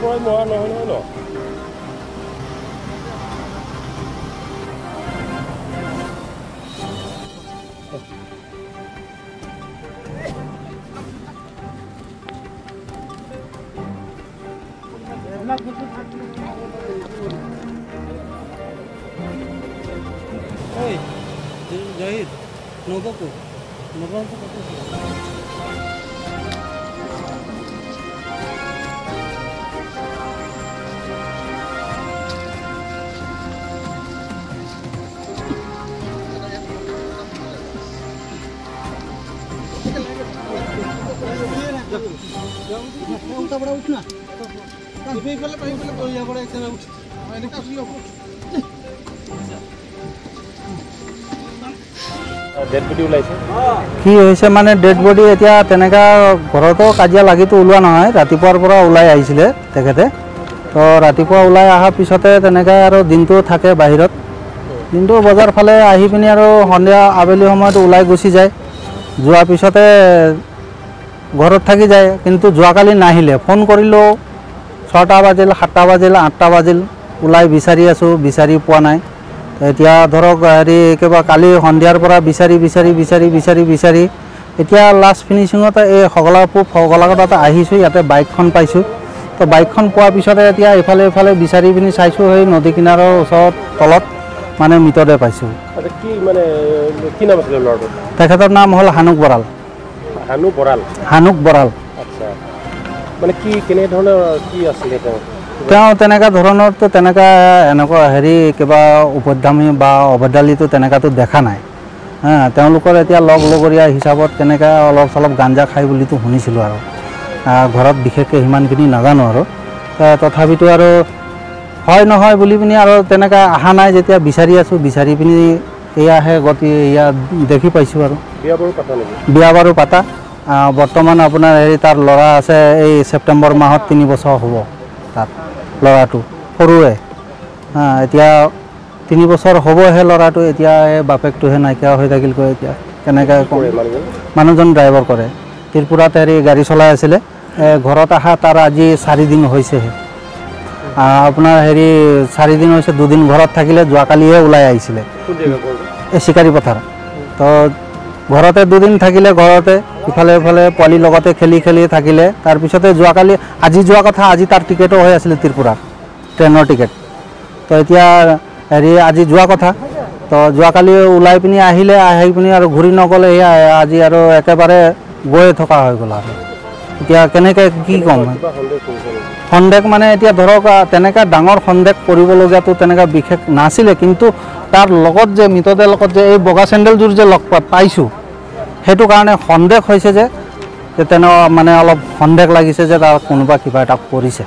পৰাই মৰা নহয় নহয় ন। জাহিদ নবকো নবকো কি হৈছে মানে ডেড বডি এতিয়া তেনেকা ঘৰতো কাজিয়া লাগিতো ওলোৱা নহয়, ৰাতিপুৱাৰ পৰা ওলাই আহিছিলে তেখেতে। তো ৰাতিপুৱা ওলাই অহাৰ পিছতে তেনেকৈ আৰু দিনটো থাকে বাহিৰত, দিনটো বজাৰ ফালে আহি পিনি আৰু সন্ধিয়া আবেলি সময়ত ওলাই গুচি যায়। যোৱাৰ পিছতে ঘৰত থাকি যায়, কিন্তু যোৱাকালি নাহিলে। ফোন কৰিলেও 6টা বাজিল, 7টা বাজিল, 8টা বাজিল, ওলাই বিচাৰি আছোঁ, বিচাৰি পোৱা নাই। এতিয়া ধৰক হেৰি কিবা কালি সন্ধিয়াৰ পৰা বিচাৰি বিচাৰি বিচাৰি বিচাৰি বিচাৰি এতিয়া লাষ্ট ফিনিচিঙত এই সগলাপুৰ সগলাকটাতে আহিছোঁ, ইয়াতে বাইকখন পাইছোঁ। তো বাইকখন পোৱাৰ পিছতে এতিয়া ইফালে ইফালে বিচাৰি পিনি চাইছোঁ, সেই নদী কিনাৰৰ ওচৰত তলত মানে মৃতদেহ পাইছোঁ। তেখেতৰ নাম হ'ল হানুক বৰাল। হানুক বৰাল। তেওঁ তেনেকুৱা ধৰণৰতো তেনেকুৱা এনেকুৱা হেৰি কিবা উপদ্ৰামী বা অভদ্ৰালিটো তেনেকুৱাতো দেখা নাই। হা, তেওঁলোকৰ এতিয়া লগ লগৰীয়া হিচাপত তেনেকুৱা অলপ চলপ গাঞ্জা খাই বুলিতো শুনিছিলোঁ আৰু ঘৰত বিশেষকৈ সিমানখিনি নাজানো আৰু তথাপিতো আৰু হয় নহয় বুলি পিনি আৰু তেনেকুৱা অহা নাই। যেতিয়া বিচাৰি আছোঁ, বিচাৰি পিনি এয়াহে গতি এয়া দেখি পাইছোঁ আৰু। বিয়া বাৰু পাতা বৰ্তমান আপোনাৰ হেৰি তাৰ ল'ৰা আছে, এই ছেপ্টেম্বৰ মাহত 3 বছৰ হ'ব তাত ল'ৰাটো, সৰুৱে। এতিয়া 3 বছৰ হ'বহে ল'ৰাটো, এতিয়া এই বাপেকটোহে নাইকিয়া হৈ থাকিলগৈ। এতিয়া কেনেকৈ মানুহজন ড্ৰাইভাৰ কৰে, ত্ৰিপুৰাত হেৰি গাড়ী চলাই আছিলে। ঘৰত অহা তাৰ আজি 4 দিন হৈছেহে। আপোনাৰ হেৰি 4 দিন হৈছে, 2 দিন ঘৰত থাকিলে, যোৱাকালিহে ওলাই আহিছিলে এই চিকাৰী পথাৰ। তো ঘৰতে 2 দিন থাকিলে, ঘৰতে ইফালে ইফালে পোৱালিৰ লগতে খেলি খেলি থাকিলে। তাৰপিছতে যোৱাকালি, আজি যোৱা কথা, আজি তাৰ টিকেটো হৈ আছিলে ত্ৰিপুৰাৰ ট্ৰেইনৰ টিকেট। তো এতিয়া হেৰি আজি যোৱা কথা, তো যোৱাকালি ওলাই পিনি আহিলে, আহি পিনি আৰু ঘূৰি নগ'লে, এয়া আজি আৰু একেবাৰে গৈয়ে থকা হৈ গ'ল। আৰু এতিয়া কেনেকৈ কি ক'ম, সন্দেহ মানে এতিয়া ধৰক তেনেকুৱা ডাঙৰ সন্দেহ কৰিবলগীয়াটো তেনেকুৱা বিশেষ নাছিলে, কিন্তু তাৰ লগত যে মৃতদেহ লগত যে এই বগা চেণ্ডেলযোৰ যে লগ পাইছোঁ, সেইটো কাৰণে সন্দেহ হৈছে যে তেনে মানে অলপ সন্দেহ লাগিছে যে তাৰ কোনোবা কিবা এটা কৰিছে।